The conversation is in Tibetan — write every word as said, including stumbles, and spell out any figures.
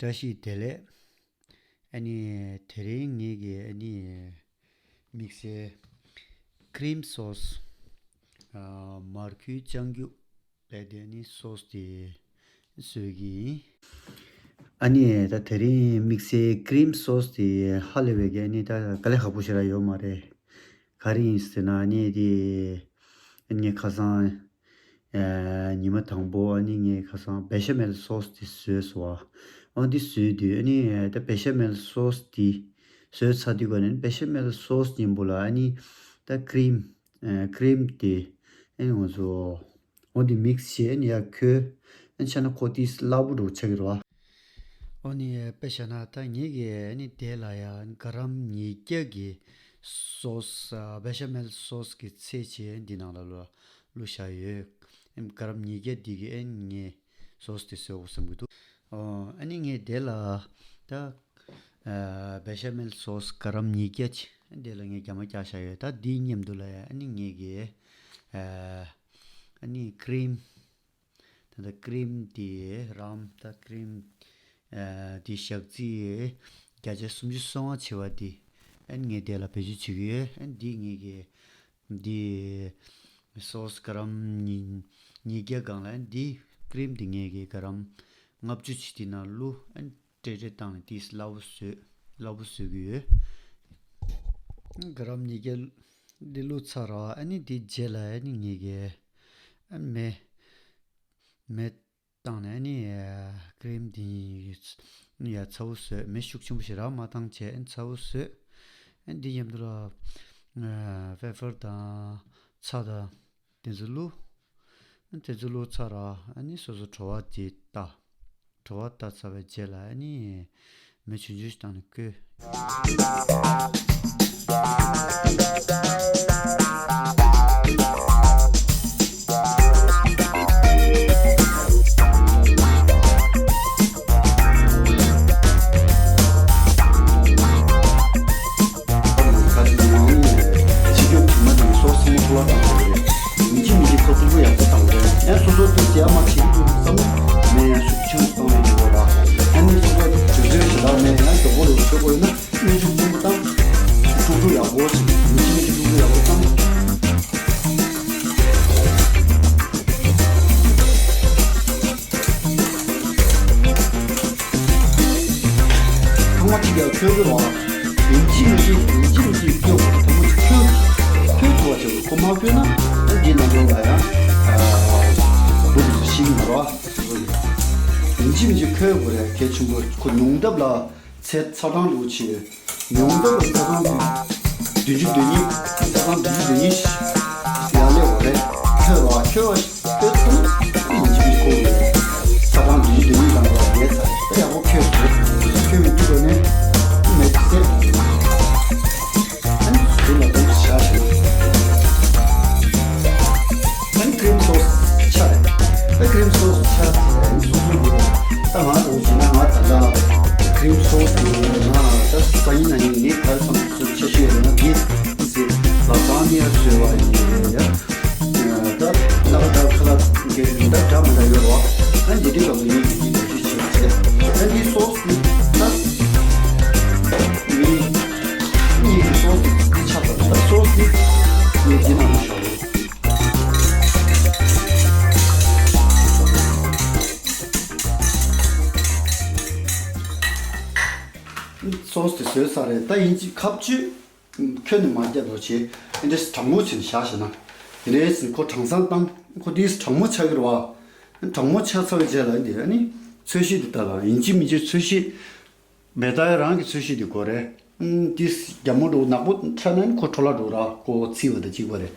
བཀྲ་ཤིས་བདེ་ལེགས། ཨ་ནི་དེ་རིང་ངེད་ཀྱི་ཨ་ནི་དམིགས་བསལ་ཀི་རིམ་སོ་སི། ཨ། མར་ཁུའི་ལྕགས་རྒྱུག་ལབ་དེ་ཨ་ནི་སོ་སི་དེ་བཟོས་ཀྱི་ཡིན། ཨ་ནི་ད་དེ་རིང་དམིགས་བསལ་ཀི་རིམ་སོ་སི་དེ་ཧ་ལས་པའི་གི་ཨ་ནི་ད་དཀའ་ལས་ཁག་པོ་ཞེ་དྲག་ཡོད་མ་རེད། ག་རེ་ཡིན་ཟེར་ན་ཨ་ནི་དེ་ཨ་ནི་ངས་ཁ་སང་། ཨ། ཉི་མ་དང་པོ་ཨ་ནི་ངས་ཁ་སང་བེ་ཤ་མེལ་སོ་སི་དེ་བཟོས་སོང་བ། ཨ། འདི་བཟོས་དུས་ཨ་ནི་ད་བེ་ཤ་མེལ་སོ་སི་དེ་བཟོས་ཚར་དུས་ག་ནས་བེ་ཤ་མེལ་སོ་སི་ཡིན་པོ་ལ་ཨ་ནི་ད་ཀི་རིམ། ཨ། ཀི་རིམ་དེ་ཨ་ནི་ང་ཚོ་འོ་དེ་མིག་སི་བྱས་ཨ་ནི་ཡར་ཁོལ། ཨ་ནི་བྱས་ན་ཁོ་དེ་སླ་པོ་འདྲ་ཆགས་ཀྱི་རེད་བ། འོ་ནི་དཔེ་བཞག་ན་ད་ངེད་ཀྱིས་ཨ་ནི་དེ་ལ་ཡང་ག་རམ་ཉིས་བརྒྱ་གི་སོ་སི། ཨ། བེ་ཤ་མེལ་སོ་སི་གི་ཚད་བྱས་འདི་ནང་ལ་བླུགས་བཞག་ཡོད། ཨ་ནི་ག་རམ་ཉིས་བརྒྱ་འདི་གི་ཨ་ནི་ངས་སོ་སི་དེ་བཟོ་དགོས་བསམ་གྱི་འདུག་ཨོ། ཨ་ནི་ངས་དེ་ལ་ད། ཨ། བེ་ཤ་མེལ་སོ་སི་ག་རམ་ཉིས་བརྒྱ་ཅིག་དེ་ལ་ངས་རྒྱ་མ་བཀྱགས་བཞག་ཡོད། ད་འདིའི་མཉམ་དུ་ལ་ཡང་ཨ་ནི་ངེད་ཀྱིས། ཨ། ཨ་ནི་ཀི་རིམ། ད་ལྟ་ཀི་རིམ་དེ་རམ། ད་ཀི་རིམ། ཨ། དེ་ཞག་རྩི་བརྒྱ་ཆ་སུམ་ཅུ་སོ་ལྔ་བྱས་པ་དེ་ཨ་ནི་ངས་དེ་ལ་བེད་སྤྱོད་བྱེད་ཀྱི་ཡོད། ཨ་ནི་འདི་ངེད་ཀྱིས་འདི་སོ་སི་ག་རམ་ཉིས་ཉིས་བརྒྱ་སྒང་ལ་ཨ་ནི་འདི་ཀི་རིམ་འདི་ངེད་ཀྱིས་ག་རམ་ལྔ་བཅུ་ཅིག་དེ་ནང་བླུགས། ཨ་ནི་སྤྲེལ་སྤྲེལ་བཏང་ནས་དེ་སླ་པོ་བཟོས། སླ་པོ་བཟོས་ཀྱི་ཡོད། ག་རམ་ཉིས་བརྒྱ་འདི་བླུགས་ཚར་ར། ཨ་ནི་དེ་རྗེས་ལ་ཨ་ནི་ངེད་ཀྱིས་ཨ་ནི་མེ་མེ་བཏང་ནས་ཨ་ནི་ཀི་རིམ་འདི་ཡ་ཚ་པོ་བཟོས། མེ་ཤུགས་ཆེན་པོ་ཞིག་རག་མ་བཏང་བྱས་ཨ་ནི་ཚ་པོ་བཟོས། ཨ་ནི་འདི་མཉམ་དུ་ལ་ཨ་ཕེ་ཕར་དང་ཚྭ་དང་དེ་ཚོ་བླུགས། ཨ་ནི་དེ་ཚོ་བླུགས་ཚར་ར། ཨ་ནི་སོ་སོ་བྲོ་བ་དེ་ལྟ། བྲོ་བ་ལྟ་ཚར་བའི་རྗེས་ལ་ཨ་ནི་མེ་ཆུང་ཆུང་ཞིག་བཏང་ནས་བསྐོལ། ཁ་ཅིག་ནང་ནས་ཕྱི་རྒྱལ་དུ་མ་དེ་སོ་སོ་མོ་ཐུ་བ་བཏང་དགོས་རེད། ཡིན་གཅིག་མིན་གཅིག་ཁོ་ཐུག་པོ་ཡག་པོ་བཏང་དགོས་རེད། ཡང་སོ་སོ་དེ་ཟས་མ་བྱེད་ཀྱི་འདུག་བསམ་ན་མེ་ཡང་ཤུགས་ཆེན་པོ་གཏོང་ཡོད་ཀྱི་རེད་བ། ཨ་ནི་སོ་སོ་དུས་ཚོད་ཞེ་དྲག་མེད། ཡང་མགྱོགས་པོ་རུ་བྱེད་དགོས་ཡོད་ན་སྨན་ཆུང་ཆུང་པོ་བཏང་། ཐུག་ཐུག་ཡག་པོ་བྱེད། ཡིན་གཅིག་མིན་གཅིག་ཐུག་ཐུག་ཡག་པོ་བཏང་། ཚང་མ་གཅིག་ཀྱང་འཁྱོལ་དགོས་རེད་བ། ཡིན་གཅིག་མིན་གཅིག་ཡིན་གཅིག་མིན་གཅིག་འཁྱོལ་དགོས། ཚང་མ་གཅིག་འཁྱོལ་འཁྱོལ་ཐུབ་པ་བྱེད་དགོས། ཁོ་མ་འཁྱོལ་ན་ཨ་འདི་ནང་ལོགས་ལ་ཡང་ཨ་འབུ་དེ་ཚོ་ཤི་གི་མ་རེད་བ། ཡིན་གཅིག་མིན་གཅིག་འཁྱོལ་དགོས་རེད། གལ་ཆེན་པོ་ཁོ་ཉུང་མཐའ་ལ་ཚད་ཚ་གྲང་འདྲ་བོ་བྱེད། ཉུང་མཐའ་ལ་ཚ་གྲང་བདུན་ཅུ་དོན་གཉིས། ཚ་གྲང་བདུན་ཅུ་དོན་གཉིས་ཡར་སླེབས་པ་རེད། འཁྱོལ་བ་འཁྱོལ་བ་ལྟོས་ཚང་མ་ཡིན་གཅིག་མིན་གཅིག་འཁྱོལ་དགོས་རེད། ཚ་གྲང་བདུན་ཅུ་དོན་གཉིས་ལངས་པ་རེད། ཚ་ད་ཡག་པོ་འཁྱོལ་སོང་། འཁྱོལ་བའི་དུས་ལ་ནས་མེད་ཚེ། ཨ་ནི་ཟུར་ལ་འདུག་བཞག་བྱས་ན། ཨ་ནི་ཀི་རིམ་སོ་སི་ཆགས་རེད། ད་ཀི་རིམ་སོ་སི་ཆགས་ཚེ་ཨ་ནི་སོ་སོ་གི་ད་ང་འདྲ་བོ་བྱས་ན་ང་ད་ལྟ་ཀི་རིམ་སོ་སི་གི་ང་ད་སང་ཉིན་གནངས་ཉིན་ངས་ག་རེ་བསམ་སོ་ཆ་ཤས་ཡོད་ན་འདི་ཟེར་ལ་སང་ཉིན་ཡར་བཟོས་པ་ཡིན་ཡ། ད་ལ་ཁ་ད་ཁ་ལག་འགན་ད་འདྲ་མི་འདྲ་ཡོད་རེད་བ། ཨ་འདི་འདྲའི་སྐབས་ལ་ངས་འདི་འདི་ལས་བྱེད་བྱེད་ཚེ་ཨ་འདི་སོ་སི་འདི་ད་ངས་ངས་ཀྱི་སོ་སི་འདི་ཆགས་པ་ད་སོ་སི་འདི་ངས་འདི་ནང་ལ་བཞག་རེད། སོ་སི་དེ་བཟོས་ཚར་རེད། ད་ཡིན་གཅིག་ཁ་གཅིག་ཁྱོན་ནས་མ་བརྒྱབ་རོགས་བྱེད། ཨེ་འདྲས་གྲང་མོ་བྱས་ནས་བཞག་བྱས་ན། དེ་ནས་ཁོ་གྲང་སར་བཏང་། ཁོ་དེས་གྲང་མོ་ཆགས་ཀྱི་རེད་བ། གྲང་མོ་ཆགས་ཚར་བའི་རྗེས་ལ་འདི་ཨ་ནི་ཚོས་གཞི་འདི་ལྟ་ལ་ཡིན་གཅིག་མིན་གཅིག་ཚོས་གཞི། མེ་ཏོག་རང་གི་ཚོས་གཞི་འདི་དགོས་རེད། ཨུམ། དེས་རྒྱ་མོ་འགྲོ་ནག་པོ་ཆགས་ན་ནི་ཁོ་འཕྲོ་བརླག་འགྲོ་ར་ཁོ་ཚིག་པ་དང་གཅིག་པ་རེད།